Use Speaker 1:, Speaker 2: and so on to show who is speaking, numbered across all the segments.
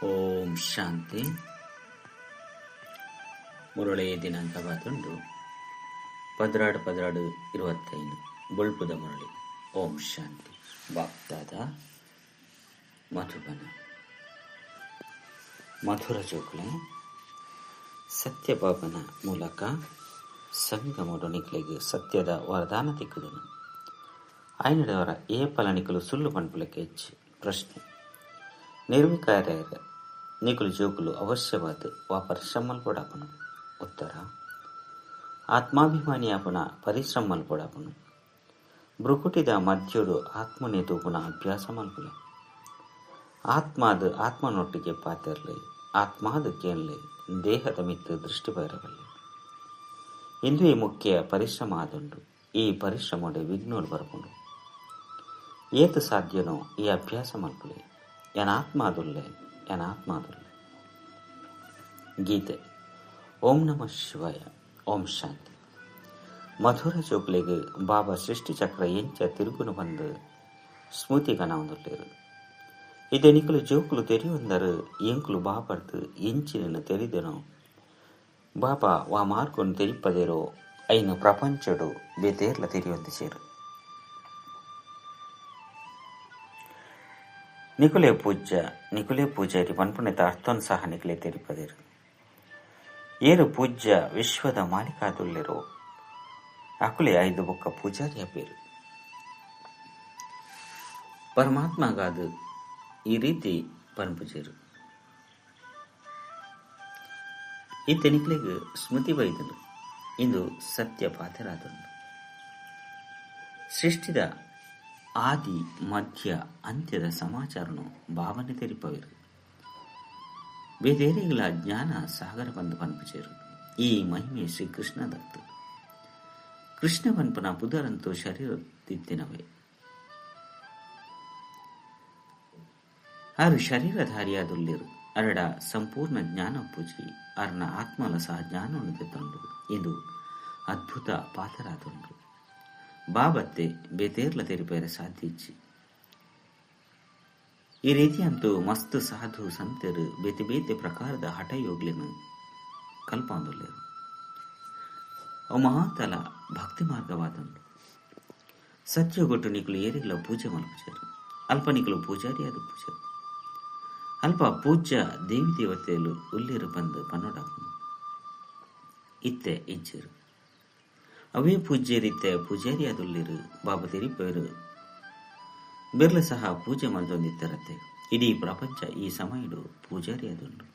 Speaker 1: ಓಂ ಶಾಂತಿ. ಮುರಳಿ ದಿನಾಂಕ ಬಾತುಂಡು 12/12/25. ಬೊಳ್ಪುದ ಮುರಳಿ. ಓಂ ಶಾಂತಿ. ಬಾಪ್ದಾದ, ಮಧುಬನ. ಮಧುರ ಜೋಕುಲೆ, ಸತ್ಯಬಾಬನ ಮೂಲಕ ಸಂಗಮಡು ನಿಕ್ಲೆಗ್ ಸತ್ಯದ ವರದಾನ ತಿಕ್ಕುದನು. ಆಯ್ನಡವರ ಏಪಲ ನಿಕುಲು ಸುಳ್ಳು ಪನ್ಪುಲೆಕ ಹೆಚ್ಚು. ಪ್ರಶ್ನೆ: ನಿರ್ವಿಕಾರ ನಿಕುಲು ಜೋಕುಲು ಅವಶ್ಯವಾದ ವಾ ಪರಿಶ್ರಮ ಮಲ್ಪೊಡಾಪುಂಡು? ಉತ್ತರ: ಆತ್ಮಾಭಿಮಾನಿ ಆಪುನ ಪರಿಶ್ರಮ ಮಲ್ಪೊಡಾಪುಂಡು. ಭ್ರುಕುಟಿದ ಮಧ್ಯೋಡು ಆತ್ಮನೆ ತೂಪುನ ಅಭ್ಯಾಸ ಮಲ್ಪುಲೆ. ಆತ್ಮಾದ ಆತ್ಮನೊಟ್ಟಿಗೆ ಪಾತೆರ್ಲೆ, ಆತ್ಮಾದ ಕೇನ್ಲೆ, ದೇಹದ ಮಿತ್ತು ದೃಷ್ಟಿ ಬೈರಬಲ್ಲೆ. ಇಂದುವೆ ಮುಖ್ಯ ಪರಿಶ್ರಮ ಆದುಂಡು. ಈ ಪರಿಶ್ರಮಡೆ ವಿಘ್ನೋಡು ಬರಪುಂಡು. ಏತು ಸಾಧ್ಯನೋ ಈ ಅಭ್ಯಾಸ ಮಲ್ಪುಲೆ. ಎನಾತ್ಮಾದುಲ್ಲೆ, ಎನಾತ್ಮಾದುಲ್ಲೆ. ಗೀತೆ. ಓಂ ನಮಃ ಶಿವಾಯ. ಓಂ ಶಾಂತಿ. ಮಧುರ ಜೋಕ್ಲೆಗ್ ಬಾಬಾ ಸೃಷ್ಟಿಚಕ್ರ ಎಂಚ ತಿರುಗುನು ಬಂದು ಸ್ಮೃತಿ ಕನವೊಂದುಲ್ಲೆರ್. ಇತ್ತೆ ನಿಕುಲು ಜೋಕುಲು ತೆರಿಯೊಂದರು ಎಂಕುಲು ಬಾಬರ್ದ್ ಎಂಚಿನ ತೆರಿದೆನೋ, ಬಾಬಾ ವಾ ಮಾರ್ಗೊನು ತೆರಿಪದೆರೋ ಐನ್ ಪ್ರಪಂಚೊಡು ಬೇತೇರ್ಲ ತೆರಿಯೊಂದಿಜೆರ್. ನಿಕುಲೆ ಪೂಜ್ಯ, ನಿಕುಲೆ ಪೂಜಾರಿ ಪನ್ಪುನೆತ ಅರ್ಥನ್ ಸಹ ನಿಕುಲೆ ತೆರಿಪದೆರ್. ಏರು ಪೂಜ್ಯ ವಿಶ್ವದ ಮಾಲೀಕಾದುಲ್ಲೆರೋ ಅಕುಲೆ ಐದು ಬೊಕ್ಕ ಪೂಜಾರಿಯ ಪೇರು. ಪರಮಾತ್ಮಗಾದ್ ಈ ರೀತಿ ಪನ್ಪುಜೆರ್. ಇತ್ತೆ ನಿಕ್ಲೆಗ್ ಸ್ಮೃತಿ ಬೈದುಂಡು. ಇಂದು ಸತ್ಯ ಪಾತೆರಾದುಂಡು. ಸೃಷ್ಟಿದ ಆದಿ ಮಧ್ಯ ಅಂತ್ಯದ ಸಮಾಚಾರನು ಭಾವನೆ ತೆರಿಪವೆರು. ಬೇತೆರೆಗ್ಲ ಜ್ಞಾನ ಸಾಗರ ಬಂದು ಪನ್ಪುಜೆರ್. ಈ ಮಹಿಮೆ ಶ್ರೀಕೃಷ್ಣ ದತ್ತು. ಕೃಷ್ಣ ಪನ್ಪುನ ಪುದರಂತೂ ಶರೀರ ತಿತ್ತಿನವೇ. ಆರು ಶರೀರಧಾರಿಯಾದುಲ್ಲೆರು. ಅರಡ ಸಂಪೂರ್ಣ ಜ್ಞಾನ ಪೂಜಿ ಅರ್ನ ಆತ್ಮಲ ಸಹ ಜ್ಞಾನವನ್ನು ತೆತ್ತೊಂಡು. ಇದು ಅದ್ಭುತ ಪಾತರಾದುಂಡು. ಬಾಬತ್ತೆ ಬೇತೇರ್ಲ ತೆರಿಪೇರೆ ಸಾಧ್ಯ ಇಜ್ಜಿ. ಈ ರೀತಿಯಂತೂ ಮಸ್ತ್ ಸಾಧು ಸಂತೆರು ಬೇತೆ ಬೇತೆ ಪ್ರಕಾರದ ಹಠಯೋಗ್ಲೆನು ಕಲ್ಪಾಂದುಲ್ಲೆರು. ಅವು ಮಹಾತಲ ಭಕ್ತಿ ಮಾರ್ಗವಾದುಂಡು. ಸತ್ಯಗೊಟ್ಟು ನಿಕುಲು ಏರಿಗ್ಲ ಪೂಜೆ ಮಲ್ಪುಜೆರು. ಅಲ್ಪ ನಿಕುಲು ಪೂಜಾರಿ ಆದ್ ಪೂಜೆರು. ಅಲ್ಪ ಪೂಜ್ಯ ದೇವಿ ದೇವತೆಲು ಉಲ್ಲೆರು ಪಂದ್ ಪನ್ನೊಡಾಪುಂಡು. ಇತ್ತೆ ಇಜ್ಜೆರು. ಅವೇ ಪೂಜ್ಯರಿತ್ತೆ ಪೂಜಾರಿ ಆದುಲ್ಲೆರು. ಬಾಬಾ ತೆರಿಪೆರು. ಬಿರ್ಲ ಸಹ ಪೂಜೆ ಮಲ್ತೊಂದಿತ್ತರತ್ತೆ. ಇಡೀ ಪ್ರಪಂಚ ಈ ಸಮಯಡು ಪೂಜಾರಿ ಆದುಂಡು.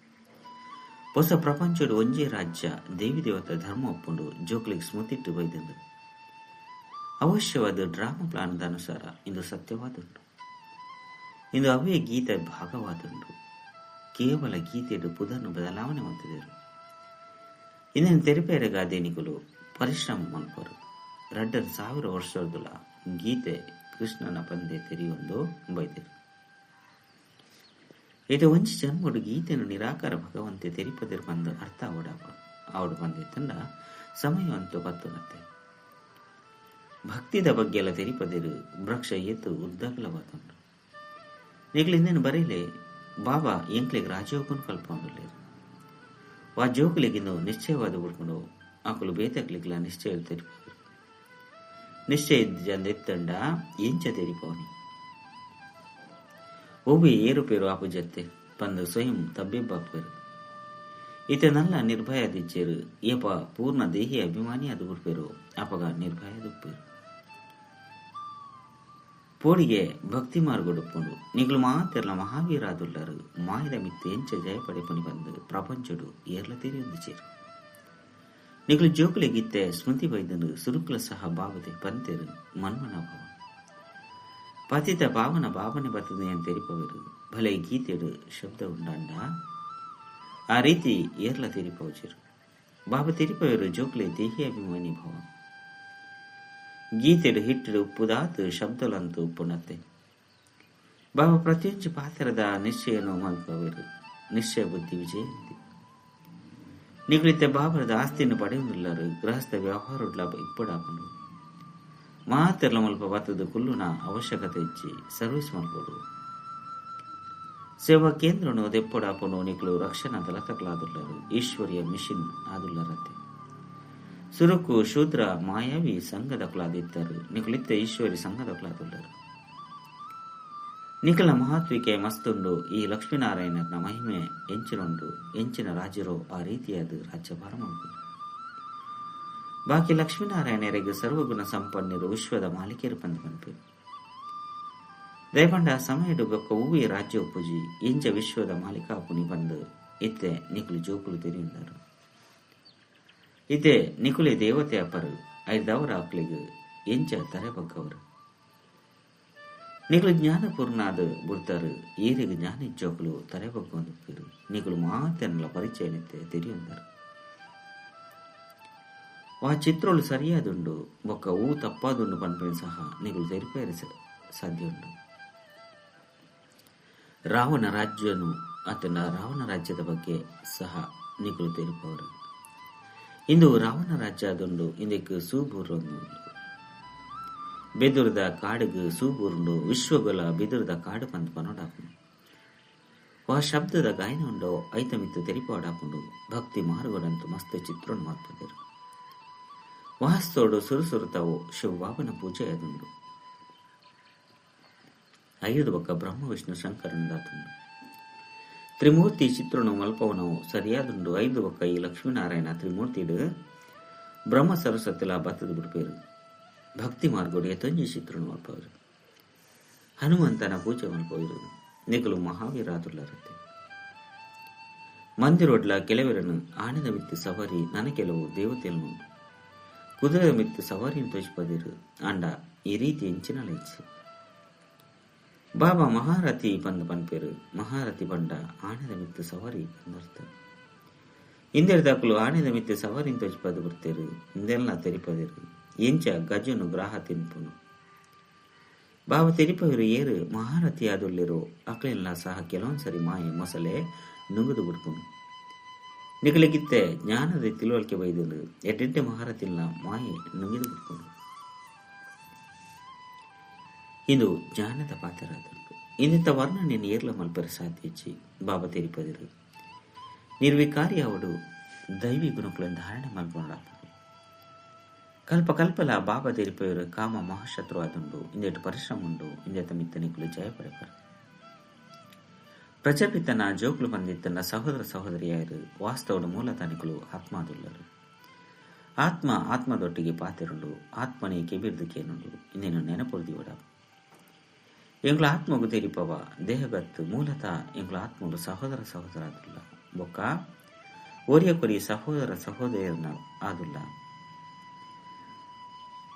Speaker 1: ಹೊಸ ಪ್ರಪಂಚಡು ಒಂಜೇ ರಾಜ್ಯ ದೇವಿ ದೇವತೆ ಧರ್ಮ ಒಪ್ಪುಂಡು. ಜೋಕ್ಲಿಗ್ ಸ್ಮೃತಿಟ್ಟು ಬೈದುಂಡು. ಅವಶ್ಯವಾದ ಡ್ರಾಮಾ ಪ್ಲಾನ್ದ ಅನುಸಾರ ಇಂದು ಸತ್ಯವಾದುಂಡು. ಇಂದು ಅವೇ ಗೀತೆ ಭಾಗವಾದುಂಡು. ಕೇವಲ ಗೀತೆಡು ಪುದನ್ನು ಬದಲಾವಣೆ ಮಲ್ತಿದರು. ಇಂದಿನ ತೆರಿಪೇರೆಗಾದೆ ನಿಕುಲು ಪರಿಶ್ರಮ ಮಲ್ಪರು. 2500 ವರ್ಷದುಲ ಗೀತೆ ಕೃಷ್ಣನ ಪಂದೆ ತೆರಿಯೊಂದು ಬೈದರು. ಇದು ಒಂಜಿ ಜನ್ಮಡು ಗೀತೆನು ನಿರಾಕಾರ ಭಗವಂತೆ ತೆರಿಪದಿರು ಬಂದು ಅರ್ಥ ಅವಡ ಅವಡು ಬಂದಿತ್ತಂಡ ಸಮಯ ಅಂತೂ ಬತ್ತುನತ್ತೆ. ಭಕ್ತಿದ ಬಗ್ಗೆ ಎಲ್ಲ ತೆರಿಪದಿರು. ವೃಕ್ಷ ಏತು ಉದ್ದಗಲವಾದುಂಡು. ನಿಕ್ಲು ಇಂದೇನು ಬರೀಲೆ ಬಾಬಾ ಎಂಕ್ಲೆಗ್ ರಾಜಯೋಗನು ಕಲ್ಪೊಂದುಲ್ಲೆರ್. ವಾ ಜೋಕುಲೆಗಿಂದು ನಿಶ್ಚಯವಾದ ಉಡ್ಕೊಂಡು ಆಕುಲು ಬೇತಕ್ಲಿಗ್ಲ ನಿಶ್ಚಯ ತೆರಿಪದರು. ನಿಶ್ಚಯ ಇಜ್ಜಂದೆ ಇತ್ತಂಡ ಎಂಚ ತೆರಿಪವನಿ. ಒಬ್ಬೆ ಏರುಪೇರು ಆಪುಜತ್ತೆ ಪಂದು ಸ್ವಯಂ ತಬ್ಬಿಬ್ಬಾಪೆರು. ಈತ ನಲ್ಲ ನಿರ್ಭಯದಿಜ್ಜೆರು. ಏಪ ಪೂರ್ಣ ದೇಹಿ ಅಭಿಮಾನಿ ಅದು ಉಡ್ಪೆರು ಅಪಗ ನಿರ್ಭಯದುಪ್ಪೆರು. ಪೋಡಿಗೆ ಭಕ್ತಿ ಮಾರ್ಗೊಡುಪ್ಪುಂಡು. ನಿಗುಲು ಮಾತೆರ್ಲ ಮಹಾವೀರಾದುಲ್ಲರು. ಮಾಯದ ಮಿತ್ತು ಎಂಚ ಜಯ ಪಡೆಪುನಿ ಬಂದು ಪ್ರಪಂಚಡು ಏರ್ಲ ತೆರಿಯೊಂದಿಜೆರು. ನಿಗುಲು ಜೋಕುಲೆಗಿತ್ತೆ ಸ್ಮೃತಿ ಬೈದನು. ಸುರುಕುಲ ಸಹ ಬಾಬದೆ ಪಂತೆರು ಮನ್ಮನ ಭಾವ ಪತಿತ ಪಾವನ ಬಾಬನೆ ಬರ್ತದೆ ಅಂತ ತೆರಿಪವರು. ಭಲೆ ಗೀತೆಡು ಶಬ್ದ ಉಂಡಂಡ ಆ ರೀತಿ ಏರ್ಲ ತೆರಿಪವಚರು. ಬಾಬಾ ತೆರಿಪವರು ಜೋಕುಲೆ ದೇಹಿ ಅಭಿಮಾನಿ ಭಾವ. ಗೀತೆಡು ಹಿಟ್ಟಡು ಉಪ್ಪುದಾತು ಶಬ್ದಲಂತೂ ಉಪ್ಪುನತ್ತೆ. ಬಾಬಾ ಪ್ರತಿಯೊಂದು ಪಾತ್ರದ ನಿಶ್ಚಯನು ಮಲ್ಪವರು. ನಿಶ್ಚಯ ಬುದ್ಧಿ ವಿಜಯಂತಿ. ನಿಗುಲಿತ್ತೆ ಬಾಬರದ ಆಸ್ತಿಯನ್ನು ಪಡೆಯುವುದಿಲ್ಲರು. ಗೃಹಸ್ಥ ವ್ಯವಹಾರಡ್ಲ ಇಪ್ಪಡಾಪುಂಡು. ಮಾತೆರ್ಲ ಮಲ್ಪ ಬತ್ತದ ಕುಲ್ಲುನ ಅವಶ್ಯಕತೆ ಇಜ್ಜಿ. ಸರ್ವಿಸ್ ಮಲ್ಪೊಡು. ಸೇವಾ ಕೇಂದ್ರನು ದೆಪ್ಪೊಡಾಪುನು ನಿಕುಲು ರಕ್ಷಣಾ ದಳತಕಲಾದುಲ್ಲರು ಈಶ್ವರ್ಯ ಮಿಷಿನ್ ಆದುಲ್ಲರತೆ. ಸುರುಕು ಶೂದ್ರ ಮಾಯಾವಿ ಸಂಘದಕುಲಾದಿತ್ತರು ನಿಕುಲಿತ್ತ ಈಶ್ವರಿ ಸಂಘದಕುಲಾದುಲ್ಲರು. ನಿಕಲ ಮಹತ್ವಿಕೆ ಮಸ್ತುಂಡು. ಈ ಲಕ್ಷ್ಮೀನಾರಾಯಣನ ಮಹಿಮೆ ಎಂಚಿನುಂಡು, ಎಂಚಿನ ರಾಜರೋ ಆ ರೀತಿಯಾದ ರಾಜ್ಯಭಾರ ಮಲ್ಪುವೆರು. ಬಾಕಿ ಲಕ್ಷ್ಮೀನಾರಾಯಣರಿಗೆ ಸರ್ವಗುಣ ಸಂಪನ್ನರು ವಿಶ್ವದ ಮಾಲೀಕರು ಪಂದ್ ಪನ್ಪೆರು. ದಯಪಂಡ ಸಮಯಡು ಬೊಕ್ಕ ಹೂವೆ ರಾಜ್ಯ ಉಪ್ಪುಜಿ ಎಂಚ ವಿಶ್ವದ ಮಾಲೀಕ ಆಪುನಿ ಪಂದ್ ಇತ್ತೆ ನಿಕುಲು ಜೋಕುಲು ತೆರಿಯುಂದರು. ಇತ್ತೆ ನಿಕುಲೆ ದೇವತೆ ಅಪರು ಐದವರ ಅಕ್ಲಿಗ್ ಎಂಚ ತರೆ ಬಗ್ಗವರು. ನಿಕುಲು ಜ್ಞಾನಪೂರ್ಣಾದ ಬುಡ್ತಾರು ಏರಿಗ್ ಜ್ಞಾನ ಇಜ್ಜೋಕುಲು ತರೆ ಬಗ್ಗೊಂದುಪ್ಪೆರು. ನಿಕುಲು ಮಾತೆನ್ಲ ಪರಿಚಯ ನಿತ್ತೆ ತೆರಿಯುಂದರು. ಆ ಚಿತ್ರೊಳು ಸರಿಯಾದುಂಡು ಬೊಕ್ಕ ಹೂ ತಪ್ಪಾದುಂಡು ಪನ್ಪಿನ ಸಹ ನಿಕುಲು ತೆರಿಪೇರೆ ಸಾಧ್ಯ ಉಂಡು. ರಾವಣ ರಾಜ್ಯನು ಆತನ ರಾವಣ ರಾಜ್ಯದ ಬಗ್ಗೆ ಸಹ ನಿಕುಲು ತೆರಿಪವರು. ಇಂದು ರಾವಣ ರಾಜ್ಯ ಅದುಂಡು ಇಂದಕ್ಕೆ ಸೂಬೂರೊಂದು ಬೆದುರದ ಕಾಡಿಗೆ ಸೂಬೂರುಂಡು ವಿಶ್ವಗೊಲ ಬೆದುರದ ಕಾಡು ಪಂದ್ ಪನೋಡಾಪುಂಡು. ಆ ಶಬ್ದದ ಗಾಯನ ಉಂಡು ಐತಮಿತ್ತು ತೆರಿಪಾಡಾಪುಂಡು. ಭಕ್ತಿ ಮಾರ್ಗದಂತೂ ಮಸ್ತ್ ಚಿತ್ರಣ ಮಾರ್ಪದರು. ವಾಸ್ತೋಡು ಸುರುಸುರುತಾವು ಶಿವಬಾಬನ ಪೂಜೆ ಅದುಂಡು. ಐದು ಬೊಕ್ಕ ಬ್ರಹ್ಮ ವಿಷ್ಣು ಶಂಕರನ ದಾತುಂಡು. ತ್ರಿಮೂರ್ತಿ ಚಿತ್ರನು ಮಲ್ಪವನವು ಸರಿಯಾದುಂಡು. ಐದು ಬೊಕ್ಕ ಈ ಲಕ್ಷ್ಮೀನಾರಾಯಣ ತ್ರಿಮೂರ್ತಿಡು ಬ್ರಹ್ಮ ಸರಸ್ವತಿಲ ಬತ್ತದ ಬಿಡ್ಪೇರು. ಭಕ್ತಿ ಮಾರ್ಗೋಡು ಎತ್ತೊಂಜಿ ಚಿತ್ರನು ಮಲ್ಪವರು. ಹನುಮಂತನ ಪೂಜೆ ಮಲ್ಪವರು. ನಿಕಲು ಮಹಾವೀರಾದುಲ್ಲರತ್ತೆ. ಮಂದಿರೊಡ್ಲ ಕೆಲವರನ್ನು ಆನೆದ ಮಿತ್ತು ಸವಾರಿ ನನ ಕೆಲವು ದೇವತೆಯನ್ನು ಕುದುರೆದ ಮಿತ್ತು ಸವಾರಿಯನ್ನು ತೋಚಿಪದಿರು. ಆಂಡ ಈ ರೀತಿ ಎಂಚಿನ ಲೈಚು ಬಾಬಾ ಮಹಾರಥಿ ಪಂದ್ ಪನ್ಪೇರು. ಮಹಾರಥಿ ಬಂಡ ಆನೆದ ಮಿತ್ತು ಸವಾರಿ ಪಂದರ್ಥ. ಇಂದೆರ್ದಾಕುಲು ಆನೆದ ಮಿತ್ತು ಸವಾರಿನ ತೋಚಿಪದು ಬರ್ತೇರು. ಇಂದೆಲ್ಲ ತೆರಿಪದಿರು. ಎಂಚ ಗಜನು ಗ್ರಾಹ ತಿನ್ಪುನು. ಬಾಬಾ ತೆರಿಪವರು ಏರು ಮಹಾರಥಿ ಆದುಲ್ಲಿರೋ ಅಕ್ಲೆಲ್ಲ ಸಹ ಕೆಲವೊಂದ್ಸರಿ ಮಾಯೆ ಮೊಸಲೆ ನುಂಗುದು ಬಿಡ್ಪುನು. ನಿಕಲಿಗಿತ್ತೆ ಜ್ಞಾನದ ತಿಳುವಳಿಕೆ ಬೈದುಂಡು. ಎಡ್ಡೆಡ್ಡೆ ಮಹಾರಥಿಲ್ಲ ಮಾಯೆ ನುಂಗಿದು ಬಿಡ್ಪುನು. ಇದು ಜ್ಞಾನದ ಪಾತ್ರರಾದರು. ಇಂದಿತ್ತ ವರ್ಣನೆ ಏರ್ಲ ಮಲ್ಪರ ಸಾಧ್ಯಚ್ಚಿ ಬಾಬಾ ತೆರಿಪದಿರು. ನಿರ್ವಿಕಾರಿ ಅವಡು ದೈವಿ ಗುಣಕುలను ಧಾರಣೆ ಮಲ್ಪೊಂಡಾಪುಂಡು. ಕಲ್ಪ ಕಲ್ಪಲ ಬಾಬಾ ತೆರಿಪವರು ಕಾಮ ಮಹಾಶತ್ರು ಆದುಂಡು. ಇಂದೆಟ್ಟು ಪರಿಶ್ರಮ ಉಂಡು. ಇಂದೆತ್ತ ಮಿತ್ತ ನಿಕುಲು ಜಯ ಪಡೆಪರು. ಪ್ರಜಾಪಿತನ ಜೋಕುಲು ಬಂದಿತ್ತನ ಸಹೋದರ ಸಹೋದರಿಯರು ವಾಸ್ತವದ ಮೂಲತಃ ನಿಕುಲು ಆತ್ಮಾದುಲ್ಲರು. ಆತ್ಮ ಆತ್ಮದೊಟ್ಟಿಗೆ ಪಾತಿರುಂಡು. ಆತ್ಮನೇ ಕೆಬಿರ್ದು ಕೇನುಂಡು. ಇನ್ನೇನು ನೆನಪುರ್ದಿವಡ ಎಂಗ್ಲ ಆತ್ಮಗು ತೆರಿಪವ ದೇಹಗತ್ತು ಮೂಲತಃ ಎಂಗ್ಲ ಆತ್ಮಲು ಸಹೋದರ ಸಹೋದರ ಆದುಲ್ಲ. ಬೊಕ್ಕ ಒರಿಯ ಕೊರಿ ಸಹೋದರ ಸಹೋದರನ ಆದುಲ್ಲ.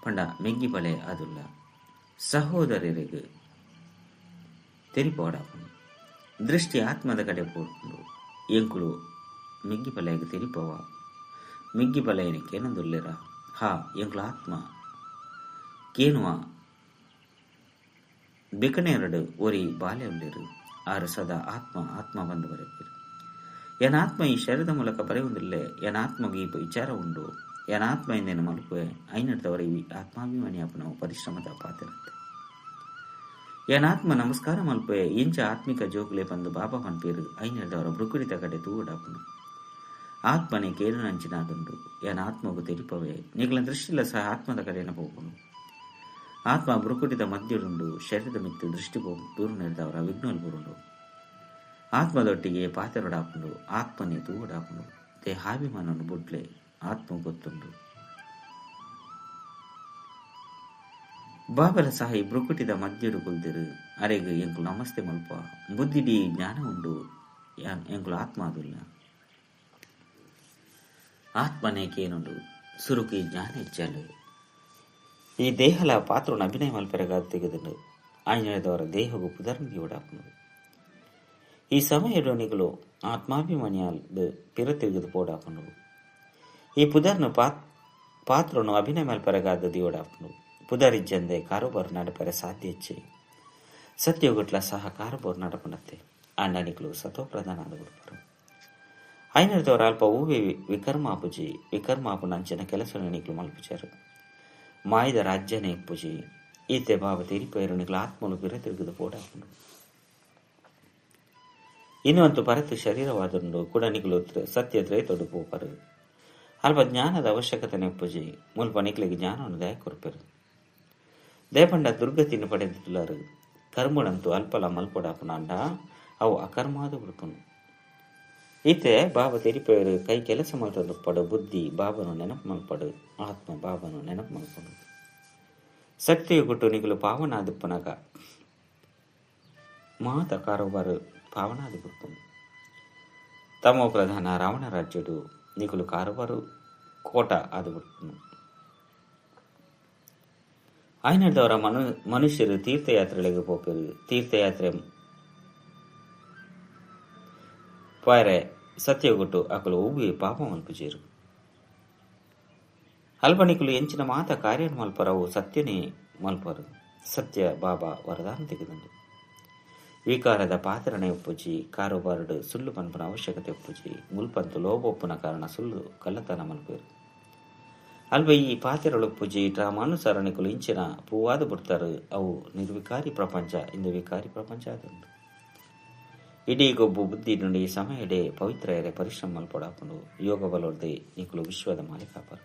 Speaker 1: ಪಂಡ ಮೆಗ್ಗಿ ಬಲೆ ಆದುಲ್ಲ. ಸಹೋದರರಿಗೆ ತೆರಿಪವಡಾಪುಂಡು. ದೃಷ್ಟಿ ಆತ್ಮದ ಕಡೆ ಪೋಪುಂಡು. ಎಂಕುಲು ಮೆಗ್ಗಿ ಬಲೆಗೆ ತೆರಿಪವ ಮೆಗ್ಗಿ ಬಲೆಯನ ಕೇನಂದುಲ್ಲೆರ. ಹಾ ಎಂಕುಲು ಆತ್ಮ ಕೇನುವ ಬಿಕನೆರಡು ಒರಿ ಬಾಲೆ ಉಲ್ಲೆರು. ಆರು ಸದಾ ಆತ್ಮ ಆತ್ಮ ಬಂದು ಬರೆಪೇರು. ಎನ್ ಆತ್ಮ ಈ ಶರೀರದ ಮೂಲಕ ಬರೆಯುವುದಿಲ್ಲೆ. ಎನ್ ಆತ್ಮಗೆ ಈ ವಿಚಾರ ಉಂಡು. ಎನ್ ಆತ್ಮ ಎಂದೇನು ಮಲ್ಪುವೆ ಐನಡ್ದವರ ಈ ಆತ್ಮಾಭಿಮಾನಿ ಅಪನವು ಪರಿಶ್ರಮದ ಪಾತಿರುತ್ತೆ. ಎನ್ ಆತ್ಮ ನಮಸ್ಕಾರ ಮಲ್ಪುವೆ ಇಂಚ ಆತ್ಮಿಕ ಜೋಕುಲೆ ಬಂದು ಬಾಬಾ ಪನ್ಪೇರು. ಐನಡ್ದವರ ಬೃಕುಡಿತ ಕಡೆ ತೂವಡಾಪುನು. ಆತ್ಮನೇ ಕೇಳುನಂಚಿನಾದುಂಡು. ಎನ್ ಆತ್ಮಗು ತೆರಿಪವೆ. ನಿಗಳ ದೃಷ್ಟಿಲ ಸಹ ಆತ್ಮದ ಕಡೆನ ಪೋಪುನು. ಆತ್ಮ ಬೃಕುಟಿದ ಮಧ್ಯಡುಂಡು. ಶರೀರದ ಮಿತ್ತು ದೃಷ್ಟಿ ಬೂರು ವಿಘ್ನಲ್ ಬೂರುಂಡು. ಆತ್ಮದೊಟ್ಟಿಗೆ ಪಾತೆರೊಡಾಪುಂಡು. ಆತ್ಮನೇ ತೂವಡಾಪುಂಡು. ದೇಹಾಭಿಮಾನನು ಬುಡ್ಲೆ ಆತ್ಮ ಗೊತ್ತುಂಡು. ಬಾಬಲ ಸಹ ಈ ಬೃಕುಟಿದ ಮಧ್ಯಡು ಕುಲ್ದಿರು. ಅರೆಗ್ ಎಂಕುಲು ನಮಸ್ತೆ ಮಲ್ಪ. ಬುದ್ಧಿಡಿ ಜ್ಞಾನ ಉಂಡು. ಎಂಕುಲು ಆತ್ಮ ಆದುಲ್ಲ. ಆತ್ಮನೇ ಕೇನುಂಡು. ಸುರುಕಿ ಜ್ಞಾನ ಇಚ್ಚಾಲು ಈ ದೇಹಲ ಪಾತ್ರನ ಅಭಿನಯ ಮಲ್ಪೆರಗಾದ ತೆಗೆದುಂಡು. ಆಂಜನೇಯದವರ ದೇಹವು ಪುದರ್ನಿದಿವಡಾಪುಂಡು. ಈ ಸಮಯಡು ನಿಕುಲು ಆತ್ಮಾಭಿಮಾನಿಯಾದ ಪಿರ ತಿರುಗದು ಪೋಡಾಪುಂಡು. ಈ ಪುದರ್ನು ಪಾತ್ರನು ಅಭಿನಯ ಮಲ್ಪೆರಗಾದ ದಿವಡಾಪುಂಡು. ಪುದರಿಜ್ಜಂದೆ ಕಾರುಬಾರು ನಡಪರೆ ಸಾಧ್ಯ ಹೆಚ್ಚೆ. ಸತ್ಯೋಗಟ್ಲ ಸಹ ಕಾರುಬಾರು ನಡಪುನತ್ತೆ. ಆಂಡ ನಿಕುಲು ಸತೋ ಪ್ರಧಾನ ಆದ ಬಿಡ್ಪರು. ಐನರ್ದವರ ಅಲ್ಪ ಹೂವೆ ವಿಕರ್ಮಾಪುಜಿ ವಿಕರ್ಮಾಪುನ ಅಂಚಿನ ಕೆಲಸ ನಿಕುಲು ಮಲ್ಪುಚಾರು. ಮಾಯದ ರಾಜ್ಯನೇ ಪೂಜಿ ಈತೆ ಬಾಬ ತೆರಿಪೇರು ನಿಕುಲು ಆತ್ಮಲು ಪಿರ ತಿರುಗದು ಪೋಡಾಪುಂಡು. ಇನ್ನು ಅಂತೂ ಪರತು ಶರೀರವಾದುಂಡು ಕೂಡ ನಿಕುಲು ಸತ್ಯ ತ್ರೇತೊಡು ಪೋಪರು. ಅಲ್ಪ ಜ್ಞಾನದ ಅವಶ್ಯಕತೆ ನೆಪ್ಪುಜಿ ಮುಲ್ಪ ನಿಕ್ಲೆಗ್ ಜ್ಞಾನವನ್ನು ದಯ ಕೊರ್ಪೆರು. ದೇಪಂಡ ದುರ್ಗತಿನ ಪಡೆದುಲ್ಲರು ಕರ್ಮಣಂತೂ ಅಲ್ಪಲ ಮಲ್ಪೊಡಾಪುನಾಂಡ ಅವು ಅಕರ್ಮಾದ ಬಿಡ್ಪುನು. ಈತೆ ಬಾಬಾ ತೆರಿಪೇರು ಕೈ ಕೆಲಸ ಮಲ್ತೊಂದುಪ್ಪಡು ಬುದ್ಧಿ ಬಾಬನು ನೆನಪು ಮಲ್ಪಡು ಆತ್ಮ ಬಾಬನು ನೆನಪು ಮಲ್ಪಡು. ಶಕ್ತಿಯು ಕೊಟ್ಟು ನಿಕುಲು ಪಾವನಾದುಪ್ಪನಗ ಮಾತ ಕಾರೋಬಾರು ಪಾವನಾದು ಬಿಡ್ಪುನು. ತಮೋ ಪ್ರಧಾನ ರಾವಣ ರಾಜ್ಯಡು ನಿಕುಲು ಕಾರುಬಾರು ಕೋಟ ಆದು ಬಿಡ್ಪುನು. ಆಯ್ನದವರ ಮನುಷ್ಯರು ತೀರ್ಥಯಾತ್ರೆಗಳಿಗೆ ಪೋಪೆರು. ತೀರ್ಥಯಾತ್ರೆ ಪಾರೆ ಸತ್ಯಗುಟ್ಟು ಅಕಲು ಒವ್ವೆ ಪಾಪ ಮಲ್ಪುಜೇರು. ಅಲ್ಪನಿಕುಲು ಎಂಚಿನ ಮಾತ ಕಾರ್ಯ ಮಲ್ಪರವು ಸತ್ಯನೇ ಮಲ್ಪರು. ಸತ್ಯ ಬಾಬಾ ವರದಾನ ತೆಗೆದಂಡು. ವಿಕಾರದ ಪಾತ್ರನೆ ಒಪ್ಪುಜಿ ಕಾರುಬಾರುಡು ಸುಳ್ಳು ಪನ್ಪುನ ಅವಶ್ಯಕತೆ ಒಪ್ಪುಜಿ ಮುಲ್ಪಂತು ಲೋಭ ಒಪ್ಪುನ ಕಾರಣ ಸುಳ್ಳು ಕಳ್ಳತನ ಮಲ್ಪೇರು. ಅಲ್ಪ ಈ ಪಾತೆರೊಳಪ್ಪುಜಿ ಡ್ರಾಮಾನುಸಾರ ನಿಕುಲು ಇಂಚಿನ ಪೂವಾದ ಬಿಡ್ತಾರೆ ಅವು ನಿರ್ವಿಕಾರಿ ಪ್ರಪಂಚ ಇಂದು ವಿಕಾರಿ ಪ್ರಪಂಚ ಆದುಂಡು. ಇಡೀ ಗೊಬ್ಬು ಬುದ್ಧಿ ನುಡಿ ಸಮಯಡೆ ಪವಿತ್ರ ಎರೆ ಪರಿಶ್ರಮ ಮಲ್ಪೊಡಾಪುಂಡು. ಯೋಗ ಬಲೊರ್ದೆ ನಿಕುಲು ವಿಶ್ವದ ಮಾಲೀಕಾಪರು.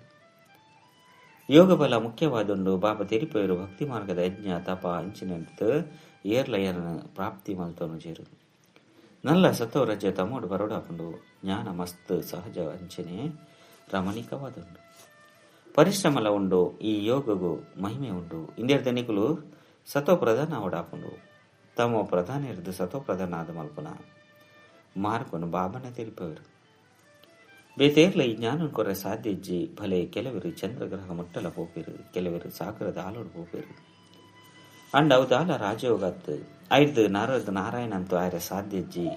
Speaker 1: ಯೋಗ ಬಲ ಮುಖ್ಯವಾದುಂಡು. ಬಾಬಾ ತೆರಿಪೇರು ಭಕ್ತಿ ಮಾರ್ಗದ ಯಜ್ಞ ತಪ ಅಂಚಿನಂತ ಏರ್ಲ ಏರನ ಪ್ರಾಪ್ತಿ ಮಲ್ತೋನು ಜೇರು. ನಲ್ಲ ಸತೋ ರಜೆ ತಮೋಡು ಬರೋಡಾಪುಂಡು. ಜ್ಞಾನ ಮಸ್ತ್ ಸಹಜ ಅಂಚನೆ ರಮಣೀಕವಾದುಂಡು. ಪರಿಶ್ರಮಲ ಉಂಡು. ಈ ಯೋಗಗು ಮಹಿಮೆ ಉಂಡು. ಇಂದೆರ್ದ ನಿಕುಲು ಸತೋ ಪ್ರಧಾನ ಅವಡಾಪುಂಡು. ತಮೋ ಪ್ರಧಾನ ಇರ್ದು ಸತೋ ಪ್ರಧಾನ ಆದ ಮಲ್ಪುನ ಮಾರ್ಕನು ಬಾಬನ ತೆರಿಪವರು. ಬೇತೇರ್ಲ ಈ ಜ್ಞಾನ ಕೊರೆ ಸಾಧ್ಯ ಇಜ್ಜಿ. ಭಲೆ ಕೆಲವರು ಚಂದ್ರಗ್ರಹ ಮುಟ್ಟಲ ಪೋಪೇರು, ಕೆಲವರು ಸಾಗರದ ಆಲೋಡು ಪೋಪೇರು. ಅಂಡ್ ಅವು ದಾಲ ರಾಜಯೋಗತ್ ಐದು ನಾರದ ನಾರಾಯಣ ಅಂತೂ ಆಯ್ರೆ ಸಾಧ್ಯ ಇಜ್ಜಿ.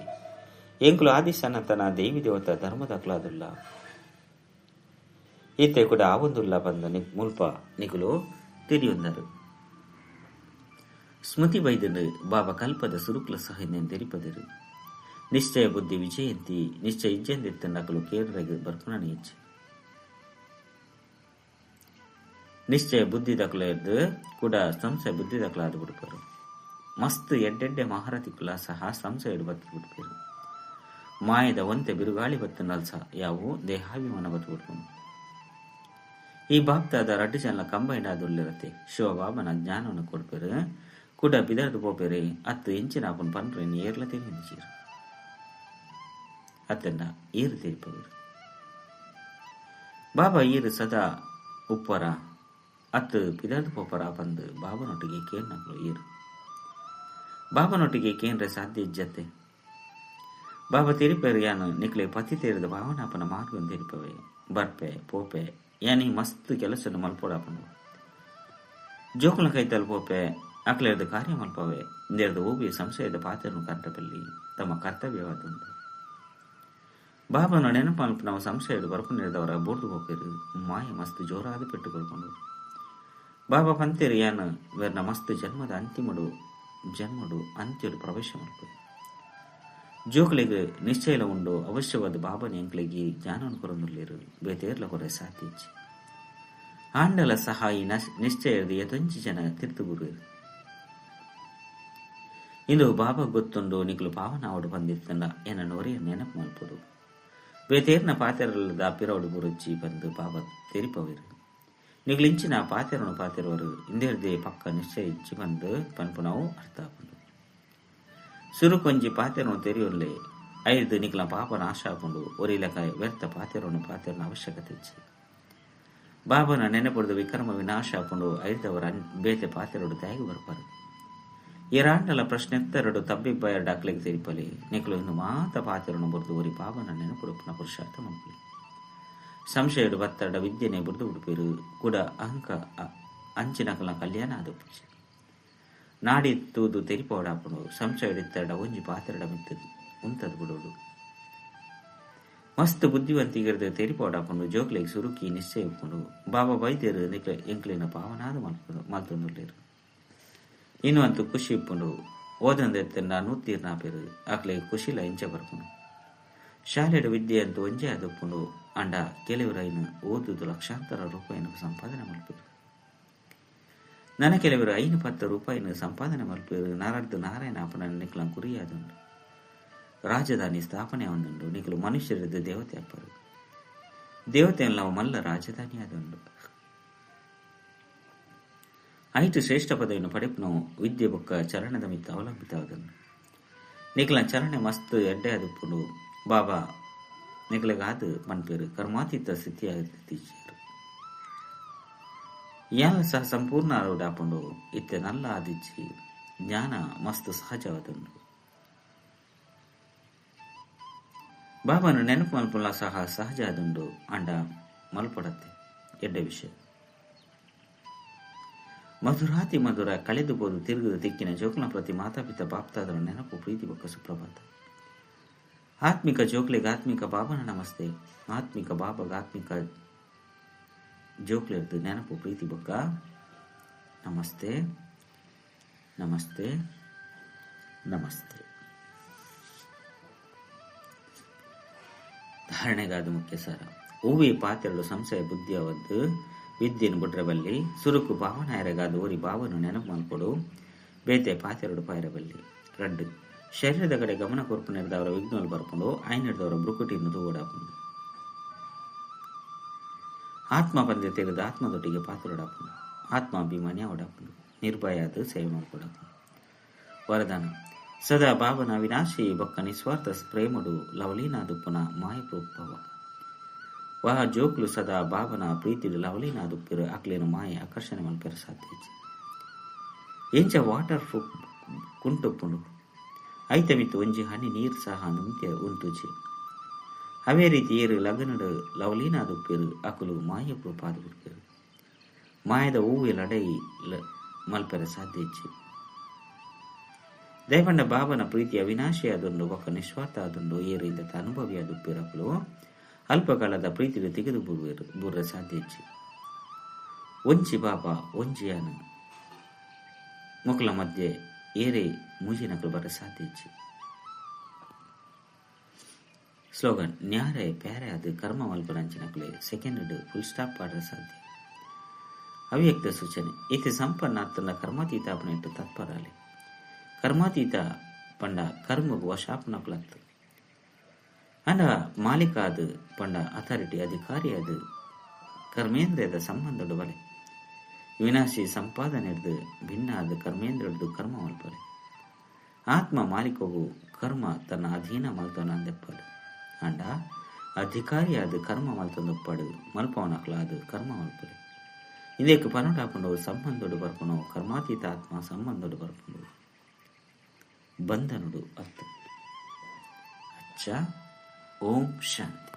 Speaker 1: ಎಂಕುಲು ಆದಿ ಸನಾತನ ದೇವಿ ದೇವತ ಧರ್ಮದಕ್ಲಾದುಲ್ಲ. ಈತೆ ಕೂಡ ಆವೊಂದುಲ್ಲ ಬಂದ ಮುಲ್ಪ ನಿಕುಲು ತಿರಿಯೊಂದರು. ಸ್ಮೃತಿ ಬೈದನು ಬಾಬಾ ಕಲ್ಪದ ಸುರುಕ್ಲ ಸಹ ತೆರಿಪದರು. ನಿಶ್ಚಯ ಬುದ್ಧಿ ವಿಜಯಂತಿ ನಿಶ್ಚಯ ಇಜ್ಜೆಂದಿತ್ತ ನಕಲು ಕೇರಳಗೆ ಬರ್ಪುನ ಇಚ್ಛೆ. ನಿಶ್ಚಯ ಬುದ್ಧಿ ದಕಲ ಎದ್ದು ಕೂಡ ಸಂಶಯ ಬುದ್ಧಿ ದಕಲಾದ ಬಿಡ್ಪರು. ಮಸ್ತ್ ಎಡ್ಡೆಡ್ಡೆ ಮಹಾರಥಿಕುಲ ಸಹ ಸಂಶಯ ಬತ್ತು ಬಿಡ್ಪೇರು. ಮಾಯದ ಒಂತೆ ಬಿರುಗಾಳಿ ಬತ್ತು ನಲ್ಸ ಯಾವು ದೇಹಾಭಿಮಾನ ಬತ್ತು ಬಿಡ್ಪುನು. ಈ ಬಾಪ್ತಾದ ರಡ್ಡು ಜನ ಕಂಬೈಂಡ್ ಆದುಳ್ಳಿರತ್ತೆ. ಶಿವಬಾಬನ ಜ್ಞಾನವನ್ನು ಕೊಡ್ಪೇರು ಕೂಡ ಬಿದರ್ದು ಪೋಪೇರೆ ಅತ್ತು ಎಂಚಿನ ಆಪನ್ ಪನ್ರೆ ಏರ್ಲ ತಿಳಿಚೀರು ಅತ್ತನ್ನ ಏರು ತಿರುಪವರು. ಬಾಬಾ ಈರು ಸದಾ ಉಪ್ಪರ ಅತ್ತು ಬಿದರ್ದು ಪೋಪರ ಬಂದು ಬಾಬನೊಟ್ಟಿಗೆ ಕೇನ್ನಗಳು ಏರು. ಬಾಬನೊಟ್ಟಿಗೆ ಕೇಂದ್ರ ಸಾಧ್ಯ ಇಜ್ಜತ್ತೆ. ಬಾಬಾ ತಿರುಪೇರು ಯಾನು ನಿಕ್ಲೆ ಪತಿ ತೇರಿದ ಭಾವನಾಪನ ಮಾರ್ಗ ತಿರುಪವೆ ಬರ್ಪೆ ಪೋಪೆ ಯಾನಿ ಮಸ್ತ್ ಕೆಲಸ ಮಲ್ಪೋಡಾಪನು. ಜೋಕುಲ ಕೈತಲ್ ಪೋಪೆ ಅಕ್ಲೆರ್ದ ಕಾರ್ಯ ಮಲ್ಪವೆ ಇಂದೆರ್ದ ಓಬಿ ಸಂಶಯದ ಪಾತ್ರನು ಕಂಡಪಲ್ಲಿ ತಮ್ಮ ಕರ್ತವ್ಯವಾದುಂಡು. ಬಾಬನ ನೆನಪು ಮಲ್ಪನವ ಸಂಶಯದ ಬರ್ಪುನಿರ್ದವರ ಬೋರ್ದು ಹೋಪೇರು. ಮಾಯ ಮಸ್ತ್ ಜೋರಾದ ಪೆಟ್ಟುಕೊಳ್ಕೊಂಡು ಬಾಬಾ ಪಂತೇರು ಯಾನು ವೇರ್ನ ಮಸ್ತ್ ಜನ್ಮದ ಅಂತಿಮಡು ಜನ್ಮಡು ಅಂತ್ಯಡು ಪ್ರವೇಶ ಮಲ್ಪೆ. ಜೋಕ್ಲೆಗ್ ನಿಶ್ಚಯಲ ಉಂಡು. ಅವಶ್ಯವಾದ ಬಾಬನ ಎಂಕ್ಲೆಗಿ ಜ್ಞಾನವನ್ನು ಕೊರೊಂದುಲ್ಲೇರು ಬೇತೇರ್ಲ ಕೊರೆ ಸಾಧ್ಯ. ಆಂಡಲ ಸಹ ಈ ನಿಶ್ಚಯದ ಯತೊಂಜಿ ಜನ ತಿರ್ತು ಗುರುವರು. ಇಂದು ಬಾಬಾ ಗೊತ್ತುಂಡು ನಿಕುಲು ಪಾವನಾವಡು ಬಂದಿತ್ತಂಡ ಎನ್ನ ಒರೆಯ ನೆನಪು ಮಲ್ಪೊಡು. ಬೇತೇರ್ನ ಪಾತೆರಲ್ಲದ ಪಿರವಡು ಗುರುಚಿ ಬಂದು ಬಾಬಾ ತೆರಿಪವೇರು. ನಿಕುಲಿಂಚಿನ ಪಾತೆರನು ಪಾತೆರವರು ಇಂದೇರ್ದೇ ಪಕ್ಕ ನಿಶ್ಚಯ ಇಚ್ಚಿ ಬಂದು ಪನ್ಪುನವು ಅರ್ಥ ಆಪುಂಡು. ಸುರುಕೊಂಜಿ ಪಾತೆರನು ತೆರಿಯೊಲ್ಲೆ ಐದು ನಿಕಲ ಪಾಪ ನಾಶ ಆಪುಂಡು. ಒರಿಲಕ ವ್ಯರ್ಥ ಪಾತೆರನು ಪಾತೆರನ ಅವಶ್ಯಕತೆ ಇಚ್ಚಿ. ಬಾಬನ ನೆನಪುಡ್ದು ವಿಕ್ರಮ ವಿನಾಶ ಆಪುಂಡು. ಐದವರ ಬೇತೆ ಪಾತೆರಡು ತ್ಯಾಗಿ ಬರ್ಪಾರು. ಏರಾಂಡಲ ಪ್ರಶ್ನೆತ್ತರಡು ತಬ್ಬಿಬ್ಬ ಎರಡು ಅಕ್ಲೆಗೆ ತೆರಿಪಲಿ. ನಿಕಲು ಇನ್ನು ಮಾತ ಪಾತೆರನು ಬುರ್ದು ಒರಿ ಬಾಬನ ನೆನಪುಡುಪುನ ಪುರುಷಾರ್ಥ ಮಲ್ಪಲಿ. ಸಂಶಯಡು ಬತ್ತಡ ವಿದ್ಯೆನೆ ಬುರ್ದು ಉಡುಪಿರು ಕೂಡ ಅಹಂಕ ಅಂಚಿನಕಲ ಕಲ್ಯಾಣ ಆದಪುಜಿ. ನಾಡಿ ತೂದು ತೆರಿಪೋಡಾಪುಂಡು. ಸಂಶಯಡಿತ್ತಡ ಒಂಜಿ ಪಾತೆರಡ ಮಿತ್ತದು ಉಂತದು ಬಿಡೋಡು. ಮಸ್ತ್ ಬುದ್ಧಿವಂತಿಗಿರ್ದು ತೆರಿಪೋಡಾಪುಂಡು. ಜೋಕ್ಲೆಗ್ ಸುರುಕಿ ನಿಶ್ಚಯ ಉಪ್ಪುಂಡು. ಬಾಬಾ ಬೈದ್ಯರು ನಿಕ್ಲೆ ಎಂಕ್ಲೆನ ಪಾವನಾದ ಮಲ್ತೊಂದುಲ್ಲೇರು. ಇನ್ನು ಅಂತೂ ಖುಷಿ ಇಪ್ಪುಂಡು. ಓದಂದೆತ್ತನ್ನ ನೂತೀರ್ನ ಪೇರು ಅಕ್ಲೆ ಖುಷಿಲ ಇಂಚ ಬರ್ಪುಂಡು. ಶಾಲೆಡು ವಿದ್ಯೆ ಅಂತೂ ಒಂಜೇ ಆದಪ್ಪುಂಡು. ಅಂಡ ಕೆಲವರು ಐನು ಓದುದು ಲಕ್ಷಾಂತರ ರೂಪಾಯಿನ ಸಂಪಾದನೆ ಮಲ್ಪೇರು. ನನ್ನ ಕೆಲವರು 5-10 ರೂಪಾಯಿನ ಸಂಪಾದನೆ ಮಲ್ಪೇರು. ನಾರಡ್ದು ನಾರಾಯಣ ಅಪ್ಪನ ನಿಕ್ಲಂ ಕುರಿಯಾದುಂಡು. ರಾಜಧಾನಿ ಸ್ಥಾಪನೆ ಆವೊಂದುಂಡು. ನಿಕುಲು ಮನುಷ್ಯರದ್ದು ದೇವತೆ ಅಪ್ಪರು. ದೇವತೆಯಲ್ಲ ಮಲ್ಲ ರಾಜಧಾನಿ ಆದುಂಡು. ಐಟು ಶ್ರೇಷ್ಠ ಪದವಿಯನ್ನು ಪಡೆಪುನವು ವಿದ್ಯೆ ಬೊಕ್ಕ ಚರಣದ ಮಿತ್ತ ಅವಲಂಬಿತವಾದುಂಡು. ನಿಕಲ ಚರಣೆ ಮಸ್ತ್ ಎಡ್ಡೆ ಆದುಪ್ಪುಂಡು. ಬಾಬಾ ನಿಕಲೆಗಾದ್ ಪನ್ಪೆರ್ ಕರ್ಮಾತೀತ ಸ್ಥಿತಿಯಾದಿತ್ತೀಚೆರ್. ಯಾನ್ ಸಹ ಸಂಪೂರ್ಣ ಆರೋಡಾಪುಂಡು. ಇತ್ತೆ ನಲ್ಲ ಆದಿಜ್ಜಿ ಜ್ಞಾನ ಮಸ್ತ್ ಸಹಜವಾದುಂಡು. ಬಾಬಾನ ನೆನಪು ಮಲ್ಪುಲ ಸಹ ಸಹಜ ಆದುಂಡು. ಅಂಡ ಮಲ್ಪಡತ್ತೆ ಎಡ್ಡೆ ವಿಷಯ. ಮಧುರಾತಿ ಮಧುರ ಕಳೆದು ಪೋದು ತಿರುಗುದು ತಿಕ್ಕಿನ ಜೋಕ್ಲ ಪ್ರತಿ ಮಾತಾಪಿತ ಬಾಪ್ತಾದರ ನೆನಪು ಪ್ರೀತಿ ಬೊಕ್ಕ ಸುಪ್ರಭಾತ. ಆತ್ಮಿಕ ಜೋಕ್ಲೆಗ್ ಆತ್ಮಿಕ ಬಾಬನ ನಮಸ್ತೆ. ಆತ್ಮಿಕ ಬಾಬಗ ಆತ್ಮಿಕ ಜೋಕ್ಲೆರ್ದು ನೆನಪು ಪ್ರೀತಿ ಬೊಕ್ಕ ನಮಸ್ತೆ ನಮಸ್ತೆ ನಮಸ್ತೆ. ಧಾರಣೆಗಾದ ಮುಖ್ಯ ಸಾರ. ಓವಿ ಪಾತ್ರೆಗಳು ಸಂಶಯ ಬುದ್ಧಿಯವದ್ದು ವಿದ್ಯೆನು ಬುಡ್ರಬಲ್ಲಿ ಸುರುಕು ಭಾವನಾಯರಗಾದ ಓರಿ ಭಾವನು ನೆನಪು ಮಲ್ಪೊಡು ಬೇತೆ ಪಾತೆರಡು ಪಾಯರಬಲ್ಲಿ. ರಡ್ಡು ಶರೀರದ ಕಡೆ ಗಮನ ಕೊರ್ಪು ನೆರೆದವರ ವಿಘ್ನಗಳು ಬರ್ಪುಂಡು. ಆಯ್ನೆಡ್ದವರ ಬ್ರುಕುಟಿಯನ್ನು ತೂವಡಾಪುಂಡು. ಆತ್ಮ ಪಂದ್ಯ ತೆಗೆದು ಆತ್ಮದೊಟ್ಟಿಗೆ ಪಾತ್ರಡಾಪುಂಡು. ಆತ್ಮಾಭಿಮಾನಿ ಅವಡಾಪುಂಡು. ನಿರ್ಭಯಾದ ಸೇವೆ ಮಾಡ್ಕೊಡಾಪುಂಡು. ವರದಾನ ಸದಾ ಬಾಬನ ಅವಿನಾಶಿ ಬೊಕ್ಕ ನಿಸ್ವಾರ್ಥ ಪ್ರೇಮಡು ಲವಲೀನಾದುಪ್ಪುನ ಮಾಯಪ್ರೂಪವ. ವಹ ಜೋಕ್ಲು ಸದಾ ಬಾಬನ ಪ್ರೀತಿಡು ಲವಲೀನಾದುಪ್ಪಿರು ಅಕ್ಲೇನು ಮಾಯ ಆಕರ್ಷಣೆ ಮಲ್ಪೆರ ಸಾಧ್ಯ. ಎಂಚ ವಾಟರ್ ಪ್ರೂಫ್ ಕುಂಟುಪ್ಪುಂಡು. ಐತ ಮಿತ್ತು ಒಂಜಿ ಹನಿ ನೀರು ಸಹ ನುಂತ್ಯ ಉಂತುಜಿ. ಅವೇ ರೀತಿ ಏರು ಲಗನಡು ಲವಲೀನಾದುಪ್ಪಿರು ಅಕುಲು ಮಾಯ ಪ್ರೂಪಾದ ಬಿಡ್ಪಿರು. ಮಾಯದ ಹೂವೆ ಲಡೈ ಮಲ್ಪೆರ ಸಾಧ್ಯ ಇಜ್ಜಿ. ದಯಪಂಡ ಬಾಬನ ಪ್ರೀತಿ ಅವಿನಾಶಿ ಆದುಂಡು ಬೊಕ್ಕ ನಿಸ್ವಾರ್ಥ ಆದುಂಡು. ಏರು ಇಂದತ ಅನುಭವಿ ಆದುಪ್ಪಿರಕುಲು ಅಲ್ಪಕಾಲದ ಪ್ರೀತಿಡು ತೆಗೆದು ಬುರ್ರ ಸಾಧ್ಯ ಇಜ್ಜಿ. ಒಂಜಿ ಬಾಬಾ ಒಂಜಿಯಾನ ಮೊಕಲ ಮಧ್ಯೆ ಏರೇ ಮೂಜಿನಕಲು ಬರ ಸಾಧ್ಯ ಇಜ್ಜಿ. ಸ್ಲೋಗನ್ ನ್ಯಾರೆ ಪ್ಯಾರೆ ಅದು ಕರ್ಮ ಮಲ್ಪುನಂಚಿನಕುಲೆ ಸೆಕೆಂಡ್ ಫುಲ್ ಸ್ಟಾಪ್ ಪಾಡ್ರ ಸಾಧ್ಯ. ಅವ್ಯಕ್ತ ಸೂಚನೆ ಇತಿ ಸಂಪನ್ನ ಅತ್ತನ ಕರ್ಮಾತೀತ ಅಪನೆಟ್ಟು ತತ್ಪರಾಲೆ. ಕರ್ಮಾತೀತ ಪಂಡ ಕರ್ಮಗು ವಶಾಪನಕುಲತ್ತು. ಅಂಡ ಮಾಲೀಕ ಅದು ಪಂಡ ಅಥಾರಿಟಿ ಅಧಿಕಾರಿ ಅದು ಕರ್ಮೇಂದ್ರಿಯದ ಸಂಬಂಧಡು ಬಲೆ. ವಿನಾಶಿ ಸಂಪಾದನೆಡ್ದು ಭಿನ್ನ ಆದ ಕರ್ಮೇಂದ್ರದ್ದು ಕರ್ಮ ಮಲ್ಪಲೆ. ಆತ್ಮ ಮಾಲೀಕಗು ಕರ್ಮ ತನ್ನ ಅಧೀನ ಮಲ್ತೊನಂದೆಪ್ಪಡು. ಅಂಡ ಅಧಿಕಾರಿಯಾದ ಕರ್ಮ ಮಲ್ತೊಂದೊಪ್ಪಡು ಮಲ್ಪವನಕ್ಲಾದ ಕರ್ಮ ಮಲ್ಪಲೆ. ಇಂದೇಕ್ ಪನೊಡಾಪುಂಡು ಸಂಬಂಧಡು ಬರ್ಪುಂಡು. ಕರ್ಮಾತೀತ ಆತ್ಮ ಸಂಬಂಧಡು ಬರ್ಪುಂಡು. ಬಂಧನುಡು ಅತ್ತ. ಅಚ್ಚ. ಓಂ ಶಾಂತಿ.